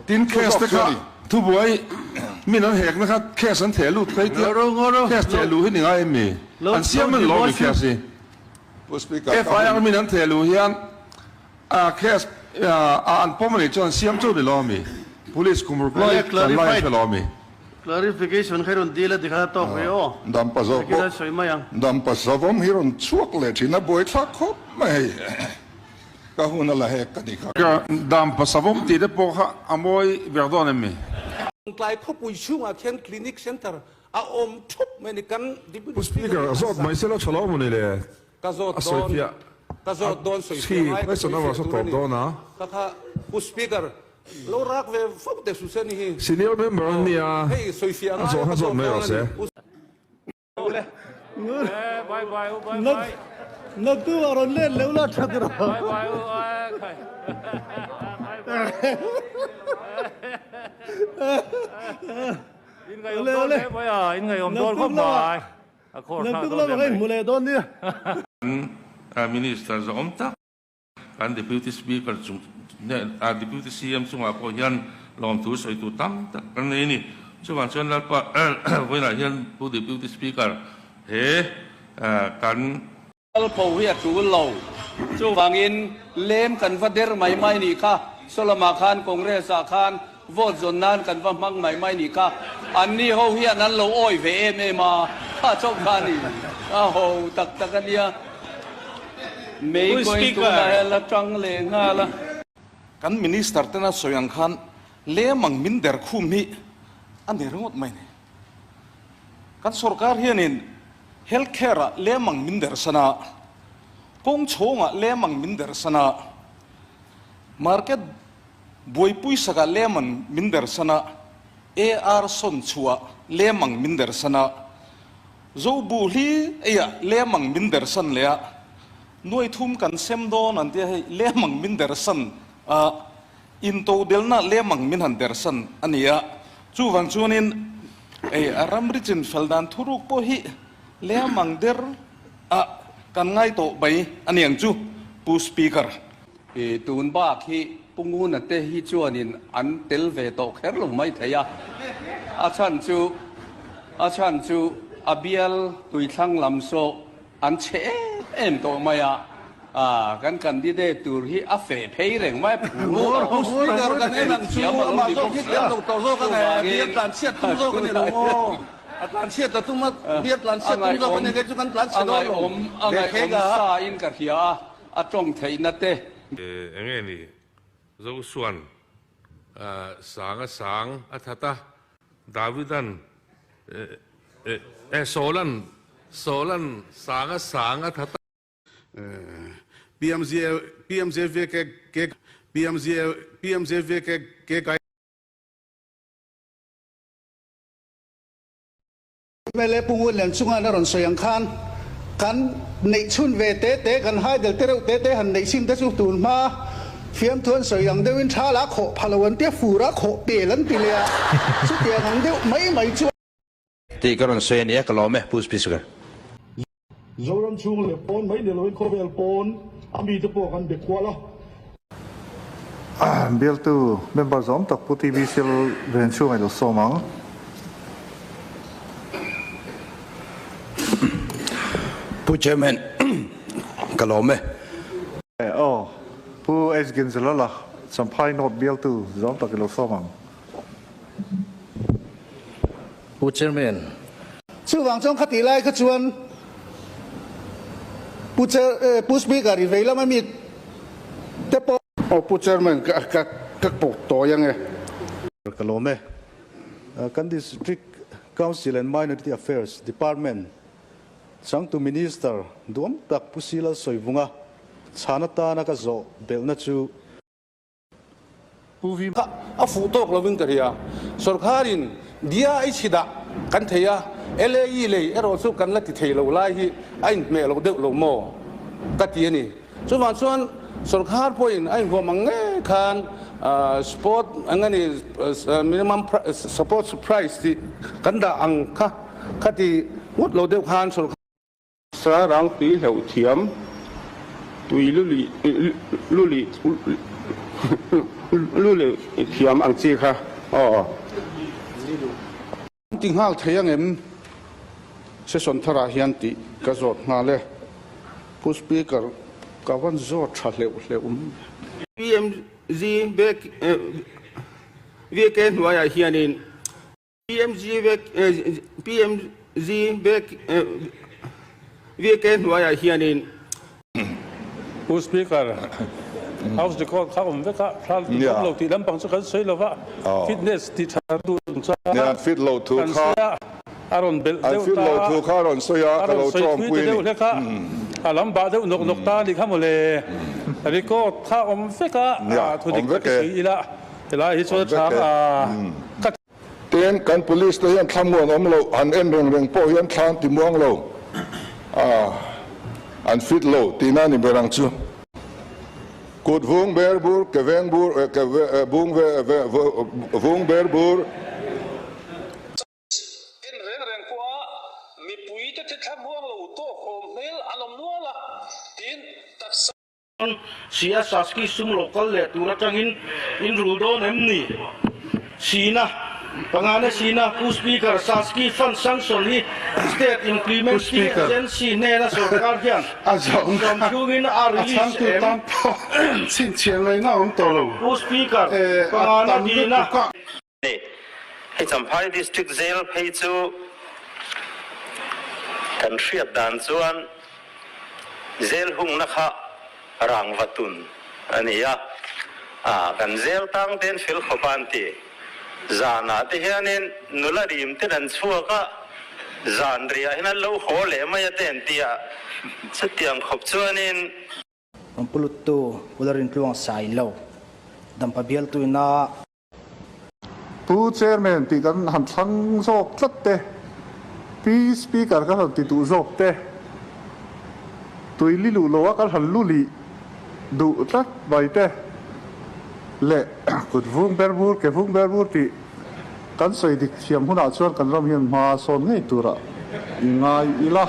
Tin case te kha thubuai min an hekna kha case an theh lut kha i tia case theh luh hi ni ngai em mi? An siam an lawm i case hi. FIR min an theh luh hian a case a an pawm a nih chuan an siam chauh ni lo a mi? Police kum ruk lai kan lai an hre lo a mi? Clarification kha i rawn dil a tikhan a tawk ve aw. Dampa zawk pawh Dampa savawm hi rawn chhuak leh thin a buaithlak khawp mai hei. Ka hun a la hek ka ti kha. Ka dampa savawm tih te pawh kha a mawi ber dawn em mi? Tlai khawpui chhungah khian clinic centre a awm thup mai a ni. Kan Deputy Pu Speaker, a zawt mai sela tha lo maw ni le? Ka zawt A sawi dawn, fiah. ka zawt dawn sawi Chhi, fiah ngai ka question sawi hours fiah a tur a tawp ni. dawn a. Ka kha Pu Speaker, lo rak ve fo teh su se ni hi. Senior member an nia, Hei sawi fiah a ngai zawh a kha ka zawt zawt mai dawn rawh a se. ni. Pu Naktu a rawn let leuh la that rawh. Ole ole. Naktuk lamah ka inhmu leh dawn nia. Kan Minister zawm tak. Kan Deputy Speaker chung Deputy CM chungah pawh hian lawmthu sawitu tam tak kan nei a ni. Chuvang chuan Lalpa vawiinah hian Pu Deputy Speaker he kan. Kalpho hi a tul lo. Chuvangin lem kan va der mai mai nih kha. Sawlamah khan Congress ah khan vote zawn nan kan va hmang mai mai nih kha. Anni ho hian an lo awi ve em em a, kha chauh kha a ni. A ho tak tak a nia. Mei kawi tunah hian la tang leh nghal a. Kan Minister tena sawi ang khan lemang min der khum hi a ni ringawt mai ni. Kan sorkar hianin health care ah lemang min der san a, kawng chhawngah lemang min der san a, market buaipui sakah lemang min der san a, AR sawn chhuah lemang min der san a, Zo buh hli eiah lemang min der san leh a, nuai thum kan sem dawn an tia hei lemang min der san a, intodelna lemang min han der san a ni a, chuvang chuanin ei a ramri chin fel dan thuruk pawh hi lemang der a kan ngai tawh mai a ni ang chu Pu Speaker. I tun bak hi Pu Nguna te hi chuanin an tel ve tawh kher lo mai thei a, a chhan chu a chhan chu a bial tuithlang lam saw an chhe em em tawh mai a, a kan candidate tur hi a feh phei reng mai a, Pu Speaker kan en ang chu amah zawk hi thiam lo tawh zawk a nge, bial tlan chhiat tum zawk a ni lo maw? A tlan chhiat a tum a, bial tlan chhiat tum zawk a ni kei chu kan tlan chhe dawn lo. A ngaihawm sa in ka hria a. A tawng theihna te. Enge ni Josuan sang a sang a that a, Davidan eh Saulan Saulan sang a sang a that a. PMJ PMJV K K PMJ PMJV K K Kai. Mla Pu Ngun Lian chunga na rawn sawi ang khan kan neih chhun ve te te, kan haidel te reuh te te han neih chhin te chu tun hma fiamthu an sawi ang deuhin tha la khawh pha lo an tia, fur a khawh pel an ti leh a, chutiang ang deuh mai mai chu. Tih ka rawn sawi a ni a, ka lawm e, Pu Speaker. Zoram chhung leh pawn mai ni loin khawvel pawn a mite pawh kan be kual a. Bialtu member zawm tak Pu TV Sil ven chhung a lo sawm ang. Pu Chairman, ka lawm e. Aw, Pu H Ginzalala, Champhai North bialtu zawm tak i lo sawm ang. Pu Chairman. Chuvang chuan khatih lai kha chuan Pu Chair, Pu Speaker i vei lama mi te pawh. Aw Pu Chairman ka ka ka pawh tawi ang e. Ka lawm e. Kan District Council and Minority Affairs Department changtu Minister duam tak Pu Silal Sawivunga chhan atana ka zawh belhna chu. Pu Vi kha a fuh tawk lovin ka hria. Sorkharin dia i chhi dah kan thei a, LAE lei erawh chu kan la ti thei lo lai hi a inhmeh lo deuh lo maw ka ti a ni. Chuvang chuan sorkhar pawhin a inhuam ang ngei khan sport eng a ni minimum support price tih kan dah ang kha kha ti ngawt lo deuh khan sorkhar Sa rang tui hleuh thiam, tui lulih lulih. Lu leh thiam ang chi kha aw. An ti nghal thei ang em? Session tharah hian tih ka zawt nghal e. Pu Speaker, ka van zawt tha hleuh hleuh mai. PMG VK hnuaiah hianin PMG PMG VK hnuaiah hianin. Pu Speaker, House record kha awm vek a, thla ti awm lo tih lampang chu kan sawi lo va, fitness ti tha duh chung chuan kan sawi a, a rawn belh deuh ta a, a rawn sawi thui ta deuh hlek a, a lam bah deuh nawk nawk ta a nih kha mawle. Record kha awm vek a, thu dik tak i sawi ila, helai hi chuan a tha ang a, ka. Tin, kan police te hian thlamuan awm loh, han en reng reng pawh hian thla an ti muang lo, an fit lo tihna a ni ber ang chu. Kut vung ber bur, ke veng bur, ke vung vung ber bur. En reng reng pawha mipuite thi thlamuang lo tawk awm hmel an awm nual a, tiin taksa. Sia Saski sum lo kal leh tur atangin in rul dawn em ni? Sina, Pangana Sina, Pu Speaker, Saski Fund Sanction hi State Implementing Agency hnena sorkar hian sawm chhungin a release em? Pu Speaker, Pangana Dina. Hei Champhai District Jail phei chu kan hriat dan chuan jail hungna kha rangva tun a ni a, kan jail tang ten fel khawp a an ti. Zanah te hianin nula rim ten an chhuak a, zan riah hian an lo haw leh mai a te an ti a, chutiang khawp chuanin. Rawn pu luttu Pu Lalrintluang Sailo, Dampa bialtu ina. Pu Chairman tih kan han thlang zawk tlat te, Pi Speaker kan han ti duh zawk te, tui li luh loa kan han lu lih duh tlat mai te leh kut vung ber bur, ke vung ber bur tih kan sawi dik thiam hunah chuan kan ram hian hma sawn ngei turah i ngai ila.